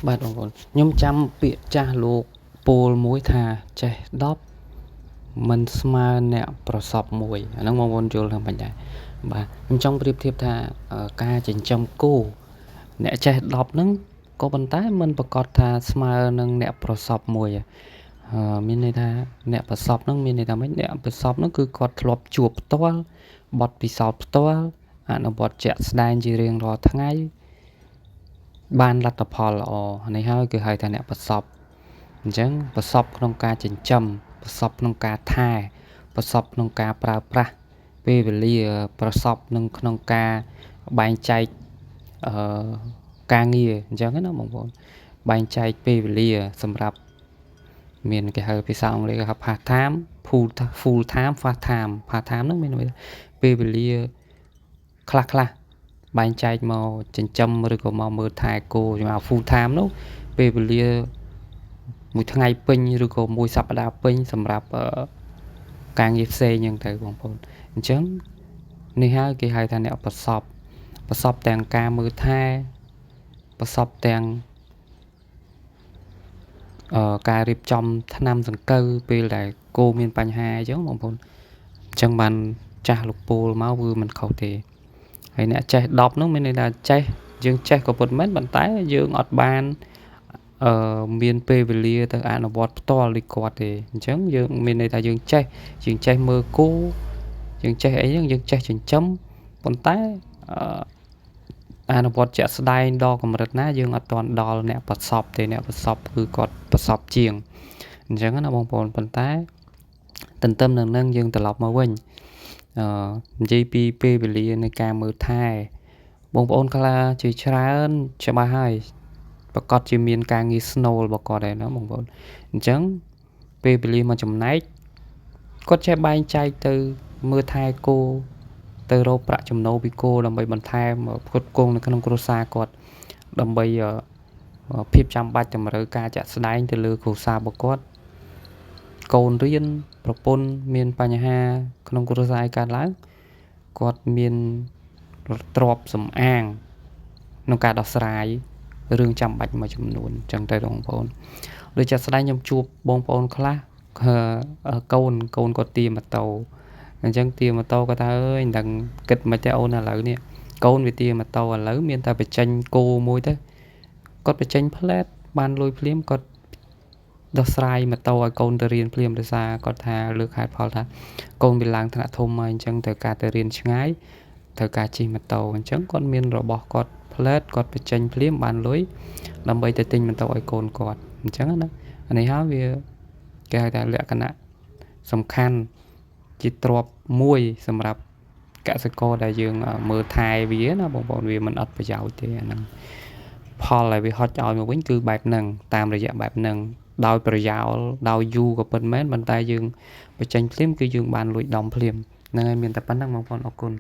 បាទបងប្អូនខ្ញុំចាំពាក្យចាស់លោកពោលមួយថាចេះ10មិនស្មើអ្នកប្រសពមួយអាហ្នឹងបងប្អូនយល់ថាមិនដែរបាទខ្ញុំចង់ប្រៀបធៀបថាការចិញ្ចឹមគោអ្នកចេះ10ហ្នឹងក៏ប៉ុន្តែមិនប្រកាសថាស្មើនឹងអ្នកប្រសពមួយមានន័យថាអ្នកប្រសពហ្នឹងមានន័យថាម៉េចអ្នកប្រសពហ្នឹងគឺគាត់ធ្លាប់ជួបផ្ទាល់បទពិសោធន៍ផ្ទាល់អនុវត្តជាក់ស្ដែងជារៀងរាល់ថ្ងៃបានលទ្ធផលល្អនេះហើយគឺហៅថាអ្នកប្រសពអញ្ចឹងប្រសពក្នុងការចិញ្ចឹមប្រសពក្នុងការថែប្រសពក្នុងការប្រើប្រាស់ពេលវេលាប្រសពនឹងក្នុងការបែងចែកអឺការងារអញ្ចឹងណាបងប្អូនបែងចែកពេលវេលាសម្រាប់មានគេហៅភាសាអង់គ្លេសគេហៅ part time full time part time part time ហ្នឹងមានពេលវេលាខ្លះខ្លះបែងចែកមកចិញ្ចឹមឬក៏មកមើលថែគោសម្រាប់ full time នោះពេលវេលាមួយថ្ងៃពេញឬក៏មួយសប្តាហ៍ពេញសម្រាប់ការងារផ្សេងហ្នឹងទៅបងប្អូនអញ្ចឹងនេះហើយគេហៅថាអ្នកប្រសពប្រសពទាំងការមើលថែប្រសពទាំងការរៀបចំថ្នាំសង្កូវពេលដែលគោមានបញ្ហាអញ្ចឹងបងប្អូនអញ្ចឹងបានចាស់លោកពូលមកគឺមិនខុសទេហើយអ្នកចេះ10នោះមានន័យថាចេះយើងចេះក៏ពិតមែនប៉ុន្តែយើងអត់បានអឺមានពេលវេលាទៅអនុវត្តផ្ទាល់ដូចគាត់ទេអញ្ចឹងយើងមានន័យថាយើងចេះយើងចេះមើលគោយើងចេះអីហ្នឹងយើងចេះចិញ្ចឹមប៉ុន្តែអឺអនុវត្តជាក់ស្ដែងដល់កម្រិតណាយើងអត់ទាន់ដល់អ្នកប្រសពទេអ្នកប្រសពគឺគាត់ប្រសពជាងអញ្ចឹងណាបងប្អូនប៉ុន្តែទន្ទឹមនឹងនឹងយើងត្រឡប់មកវិញអឺនិយាយពីពេលវេលានៃការមើលថែបងប្អូនខ្លះជាច្រើនច្បាស់ហើយប្រកាសជាមានការងារស្នូលរបស់គាត់ដែរណាបងប្អូនអញ្ចឹងពេលវេលាមួយចំណែកគាត់ចេះបែងចែកទៅមើលថែគោទៅរកប្រាក់ចំណូលពីគោដើម្បីបន្ថែមផ្គត់ផ្គង់នៅក្នុងគ្រួសារគាត់ដើម្បីភាពចាំបាច់តម្រូវការជាក់ស្ដែងទៅលើគ្រួសាររបស់គាត់កូនរៀនប្រពន្ធមានបញ្ហាក្នុងគ្រួសារកើតឡើងគាត់មានទ្រព្យសំអាងក្នុងការដោះស្រាយរឿងចាំបាច់មួយចំនួនអញ្ចឹងទៅបងប្អូនដូចជាក់ស្ដែងខ្ញុំជួបបងប្អូនខ្លះកូនកូនគាត់ទាម៉ូតូអញ្ចឹងទាម៉ូតូគាត់ថាអើយមិនដឹងគិតមិនទេអូនឥឡូវនេះកូនវាទាម៉ូតូឥឡូវមានតែបញ្ចេញគោមួយទៅគាត់បញ្ចេញផ្លែតបានលុយភ្លាមគាត់ដោះស្រាយម៉ូតូឲ្យកូនទៅរៀនភ្លាមដោយសារគាត់ថាលើកហេតុផលថាកូនវាឡើងថ្នាក់ធំហើយអញ្ចឹងត្រូវការទៅរៀនឆ្ងាយត្រូវការជិះម៉ូតូអញ្ចឹងគាត់មានរបស់គាត់ផ្លែតគាត់បញ្ចេញភ្លាមបានលុយដើម្បីទៅទិញម៉ូតូឲ្យកូនគាត់អញ្ចឹងណាអានេះហើយវាគេហៅថាលក្ខណៈសំខាន់ជាទ្រព្យមួយសម្រាប់កសិករដែលយើងមើលថែវាណាបងប្អូនវាមិនអត់ប្រយោជន៍ទេអាហ្នឹងផលដែលវាហុចឲ្យមកវិញគឺបែបហ្នឹងតាមរយៈបែបហ្នឹងដោយប្រយោលដោយយូរក៏ពិតមែនប៉ុន្តែយើងបញ្ចេញភ្លាមគឺយើងបានលួចដំភ្លាមហ្នឹងហើយមានតែប៉ុណ្្នឹងបងប្អូនអរគុណ។